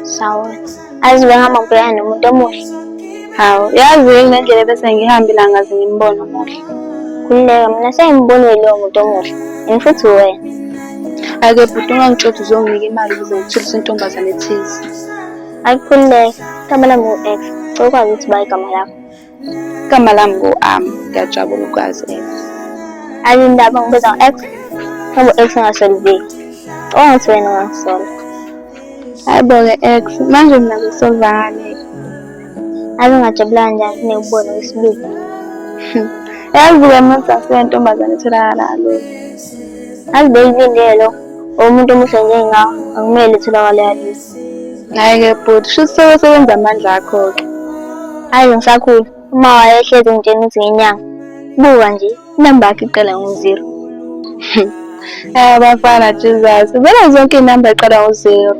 Sawa. Azi bengihamba ngibhekana nomuntu omuhle. Hawu, yazi yini le ndlela bese ngihambile angaze ngimbone omuhle. Khululeka mina sengimbonile lowo muntu omuhle. And futhi wena. Ake bhuti ungangitshela ukuthi uzonginika imali ukuze ngithulise intombazane ethize. Ayikhululeka. Igama lami ngu-X. Cela ukwazi ukuthi ba igama lakho. Igama lami ngu-Am. Ngiyajabula ukwazi X. Ayindaba ngibiza ngo-X. Ngoba u-X engasolveki. Cabanga ukuthi wena ungangisola. Hayi bo-ke X, manje mina ngisolva ngani? Ave ngajabula kanjani nekubona kwesibili. Yazi-ke mina asiyo intombazane etholakala kalula. Azi beyilindele lo. Umuntu omuhle njengawe akumele etholakale kalula. Hhayi-ke bhuti, shuthi sebesebenza amandla akho-ke. Hayi ngisakhula. Uma wayehlezi ngitshena ukuthi ngenyanga. Buka nje, inamba yakhe iqala ngo-zero. Bafana Jesus, vele zonke iy'namba iqala ngo-zero.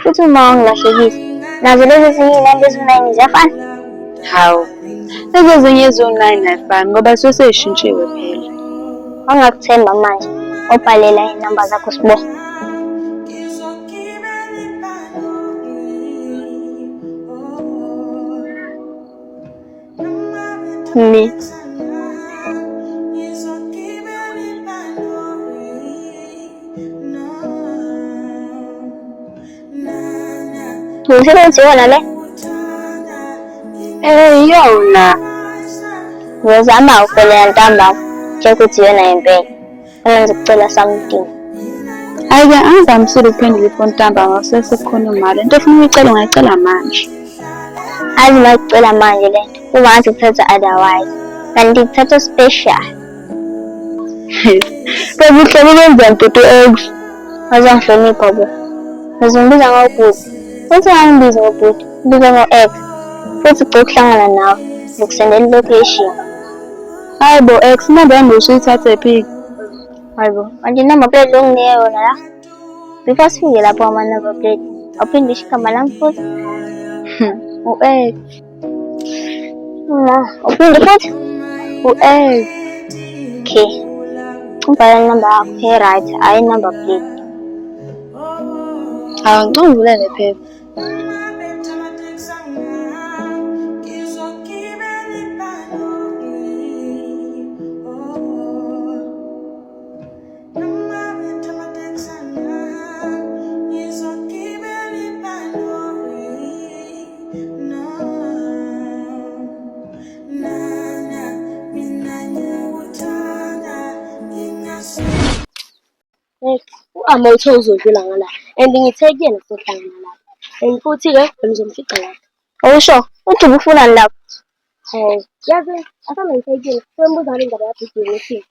Futhi uma wangilahlekisa. Nazo lezi ezinye iy'namba eziwu-nine ziyafana. Hawu, lezi ezinye eziwu-nine ayifani ngoba suke sey'shintshiwe phela. Wangakuthemba manje, obhalela iy'namba zakho Sbo. Me. Umsebenzi wona le? Eh, iyona. Ngizama ukufonela ntambama, check ukuthi iyona ngempela. Uma ngizocela something. Hhayi-ke angivamisile ukuphendula ifoni ntambama sesekukhona imali. Into ofuna ukuyicela ungayicela manje. Azi uma manje le nto, kuba ngathi kuthatha otherwise. Kanti kuthatha special. Kaze uhlale wenzani bhuti u-ex? Wazangihlonipha bo. Ngizombiza ngobhuti. Futhi ungangibizi ngobhuti, ngibiza ngo-ex. Futhi gcina ukuhlangana nawe, ngizokusendela i-location. Hayi bo ex, inamba yami usuyithathe phi? Hayi bo, manje inamba plate lo nginike yona la. Before sifike lapho ama-number plate, awuphinde usho igama lami futhi. U-ex. Ma, uphinde futhi? U-ex. Okay. Ubhala inamba yakho e-right, hhayi inumber plate. Hawu, ngicela ungivulele phela. U-Ama uthe uzodlula ngala and ngithe kuyena sohlangana lapha and futhi-ke wena uzomfica lapha. Awusho, uthi ubufunani lapho? Hawu, yazi asambe ngithe kuyena soyimbuza ngale ndaba yabhidini ukuthi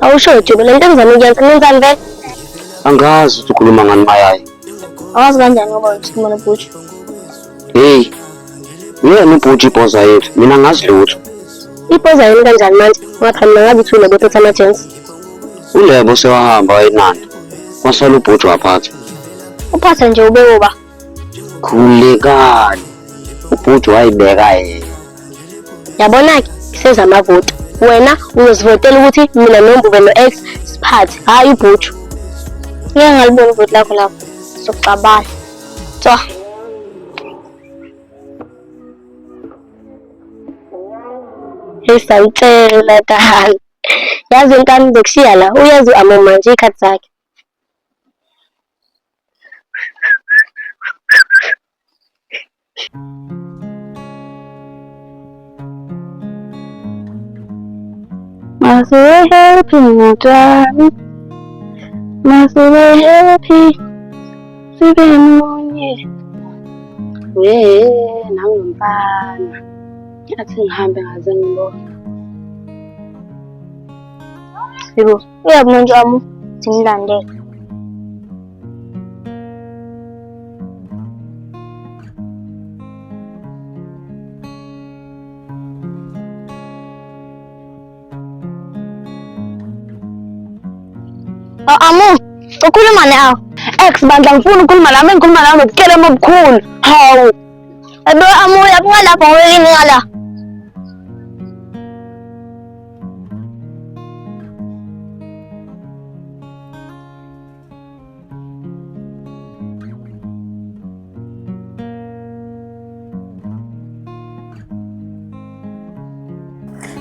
Awusho Juba, le nto engizama ukuyenza nenzani vele? Angazi ukuthi ukhuluma ngani mayayi. Awazi kanjani ngoba uthumela ubhutshu? Hey, uyena ubhutshu ibhoza yethu, mina angazi lutho. Ibhoza yini kanjani manje? Ngoba mina ngabe uthi uLebo uphethe ama-gents. ULebo sewahamba wayenanda, kwasala ubhutshu waphatha. Uphatha nje ube uba. Khulekani, ubhutshu wayibeka yena. Yabona-ke seza amavoti. Wena uyozivotela ukuthi mina noMbube no-X siphathe, hhayi ubhutshu. Ngeke ngalibona ivoti lakho lapho. Sokuxabana. Tswa. Esayitshela dala. Yazi inkani ngizokushiya la, uyazi u-Amo manje iy'khathi zakhe. Masibe happy ngotshani, masibe happy, sibe munye. Wee, nangumfana. Athi ngihambe ngaze ngibone. Yebo, uyabumuntu wami simlandele. Amu, ukhuluma ne awu. Ex bandla ngifuna ukukhuluma nami ngikhuluma nawe nobukelemu obukhulu. Hawu. Ebe amu uyaphi lapho ngoyini ngala.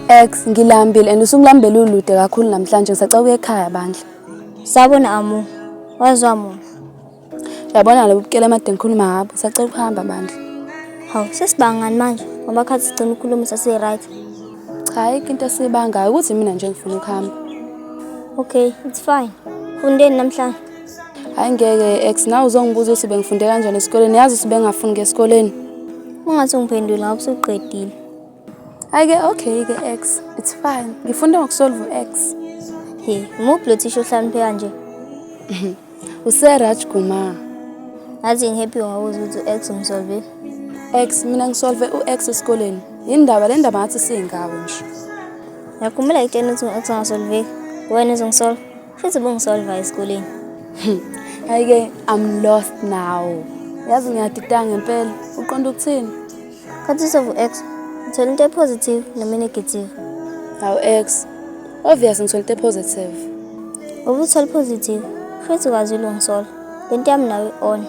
Ex, ngilambile and usungilambele ulude kakhulu namhlanje ngisacela ukuya ekhaya bandla. Sabona Amu. Wazwa mu. Yabona lobu bukela amade ngikhuluma ngabo, ngisacela ukuhamba bandla. Hawu, sesibangani manje ngoba khathi sigcina ukukhuluma sase-right. Cha, ayikho into esiyibangayo ukuthi mina nje ngifuna ukuhamba. Okay, it's fine. Fundeni namhlanje. Hayi ngeke ex, nawe uzongibuza ukuthi bengifunde kanjani esikoleni. Yazi ukuthi bengafundi esikoleni. Ungathi ungiphendule ngoba usuqedile. Hayi ke okay ke ex, it's fine. Ngifunde ngokusolve u-ex. He, umuphi lo thisha ohlakaniphe kanje? Use Raj Kumar. Ngathi ngihappy ngokuzwa ukuthi u-ex umsolvile. Ex, mina ngisolve u-ex esikoleni. Yindaba le ndaba ngathi siyingawe nje. Ngiyakhumbula ngitshela ukuthi u-ex angasolveki. Wena uzongisolve. Futhi ubungisolva esikoleni. Hayi ke I'm lost now. Yazi ngiyadida ngempela. Uqonda ukuthini? Khathi usolve u-ex, uthola into e-positive noma e-negative. Hawu ex. Obvious ngithola into positive. Ngoba uthola positive, futhi ukwazi ulungisola. Lento yami nawe i-on.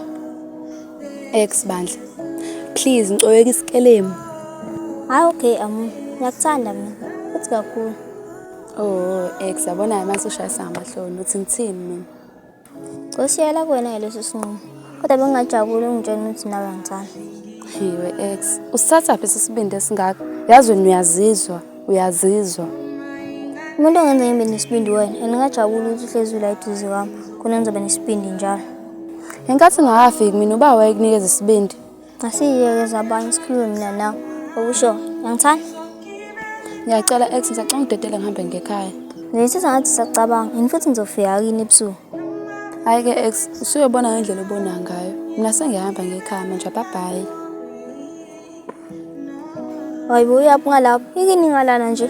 Ex bandla. Please ngicoweka isikelemu. Hayi okay Amu, ngiyakuthanda mina. Futhi kakhulu. Oh ex, yabona mase ushayisa ngamahloni uthi ngithini mina? Ngosiyela kuwena ngaleso sinqumo. Kodwa bengingajabuli ungitshela ukuthi nawe angithanda. Hiwe ex, usithathaphi isibindi esingaka? Yazi wena uyazizwa, uyazizwa. Umuntu ongenza ngibe nesibindi wena, and ngingajabula ukuthi uhlezi ula eduze kwami, khona ngizoba nesibindi njalo. Ngenkathi ngingakafiki mina uba wayekunikeza isibindi. Asiyeke zabanye sikhulume mina nawe. Okusho, uyangithanda? Ngiyacela ex, ngisacela ungidedele ngihambe ngekhaya. Ngizithatha ngathi sisacabanga, and futhi ngizofika kini ebusuku. Hayi ke ex, usuyobona ngendlela obona ngayo. Mina sengiyahamba ngekhaya manje, bye bye. Hayi bo, uyaphi ngalapho? Ikini ngalana nje.